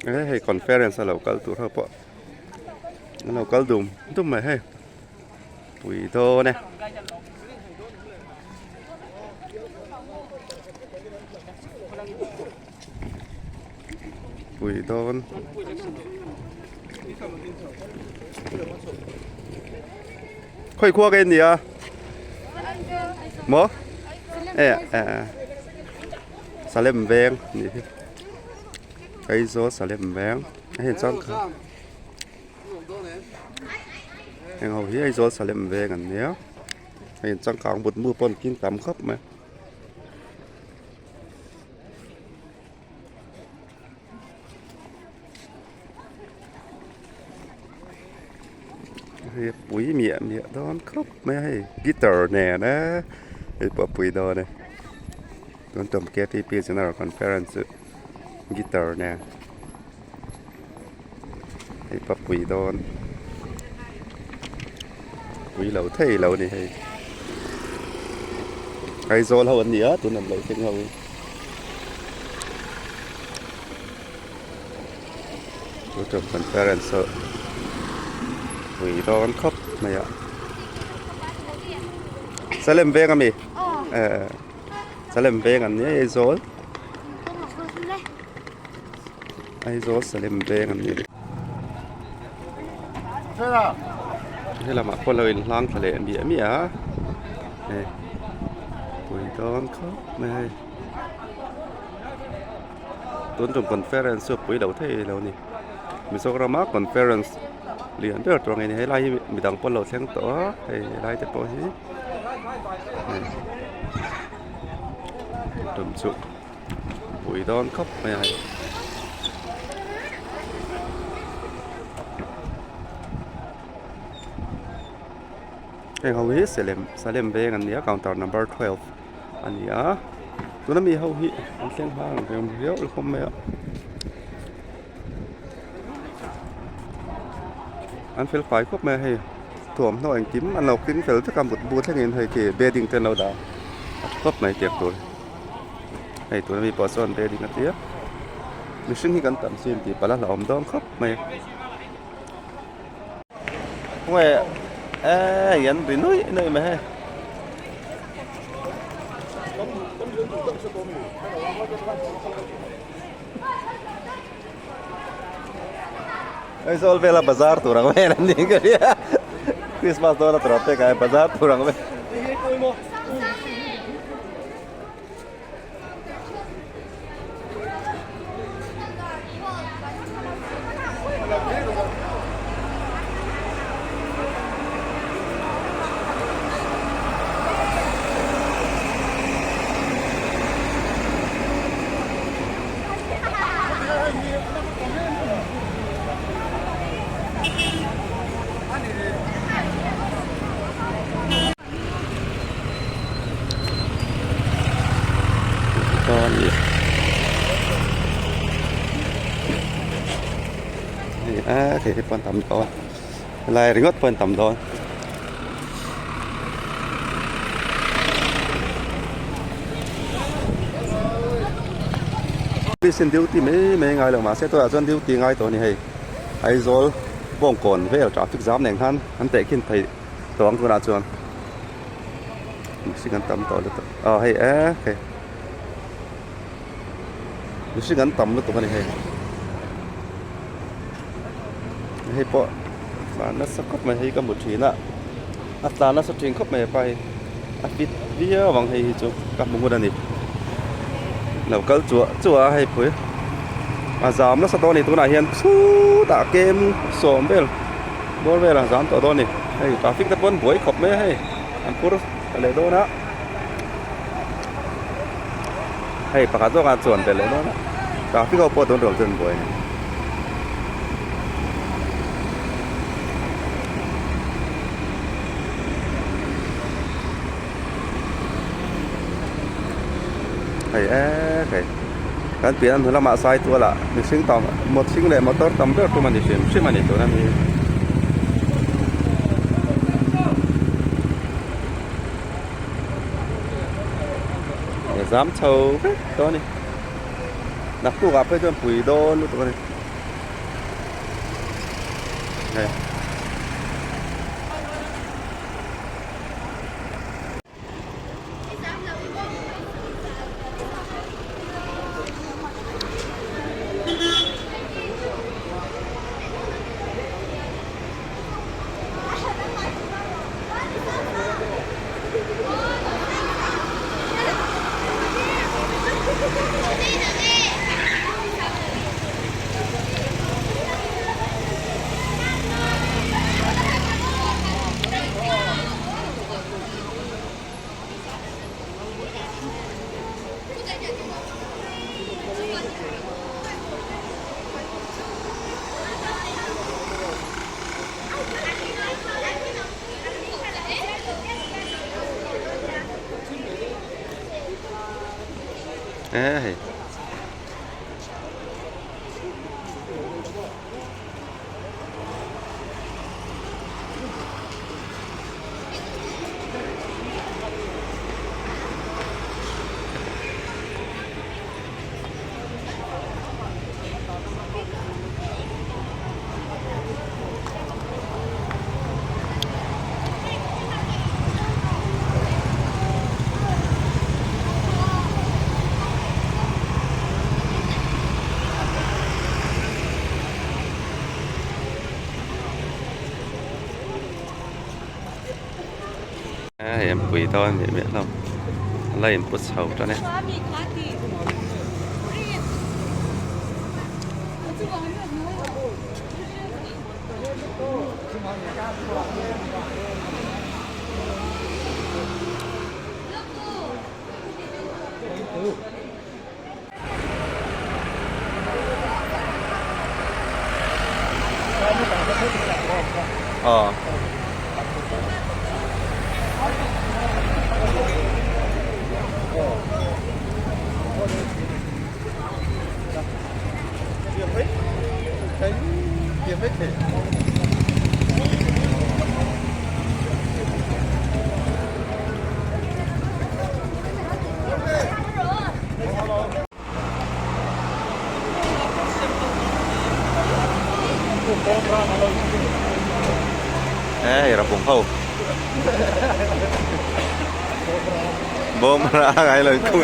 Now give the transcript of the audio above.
He hei conference a lo kal tur ho pawh an lo kal dum dum mai hei pui dawn e. Pui dawn. Khawi khua ka in nia maw e e Salem veng nih hi Aizawl Salem veng a hei chuan kha heng ho hi Aizawl Salem veng an nia hei changkang mutmu pawh an king tam khawp mai. Hei pui miah miah dawn khawp mai a hei guitar nen e hei pawh a pui dawn e tun tum ktp general conference chu guitar nen hei pawh a pui dawn pui lo thei lo a ni hei Aizawl ho an ni a tun an lo thleng ho hi. Chu kan parents ho pui dawn khawp mai a Salem veng ami eh Salem veng an ni Aizawl Aizawl Salem veng an ni helamah pawh lo inhlang thla leh miah miah a hei pui dawn khawp mai a hei. Tun tum conference chu a pui lo thei lo a ni Mizoram a conference lian ber tur ang hi helai hi midang pawh an lo thleng tawh a hei helai te pawh hi tum chu pui dawn khawp mai a hei. Heng ho hi Salem Salem veng an ni a counter number 12 a ni a tuna mi ho hi an thleng hma ang reng riau hlawm mai a an fel fai khawp mai a hei thuamhnaw engkim an lo keng fel vek a mutbu thlengin hei khi bedding te an lo dah a tha khawp mai tiang tur hei tuna mi pawh sawn bedding a tia mihring hi kan tam sin tih palh a hlauhawm dawn khawp mai. Khawnge eee an ri nuih nuih mai hei. Aizawl vela bazar tur ang vel an ni ka hria Christmas dawna tur ang pek ah bazar tur ang vel. A thei te pawh an tam tawh a helai ringawt pawh an tam dawn. Police in duty mai mai ngai lo mahse tunah chuan duty ngai tawh a ni hei Aizawl bawngkawn vel traffic jam nen khan an tehkhin thei tawh ang tunah chuan. Mihring an tam tawh lutuk aw hei e hei mihring an tam lutuk a ni hei hei pawh tlan nasa khawp mai hei ka hmu thin a a tlan nasa thin khawp mai a pa hi a fit viau ang hei hi chu ka hmu ngun a ni lo kal chuah chuah a hei pui a zam nasa dawn a ni tunah hian chutah kem sawm vel bawr vel a zam tawh dawn a ni hei traffic te pawh an buai khawp mai a hei. An phur ta leh dawn a hei pakhat zawk a chuan belh leh dawn a traffic ho pawh tun rawng chu an buai a ni. Hei e hei kan piah hnu lamah sai tual ah mihring tam mihring leh motor tam ber tum a ni hrim hrim a ni tuna mi. Zam chho vek tawh a ni naktuk ah phei chuan pui dawn lutuk a ni. Hei. Hei. Hei an pui dawn miah miah hlawm a la inpu chho tan e. Aw. Hei rapawng ho bawm ra ngai lo khu.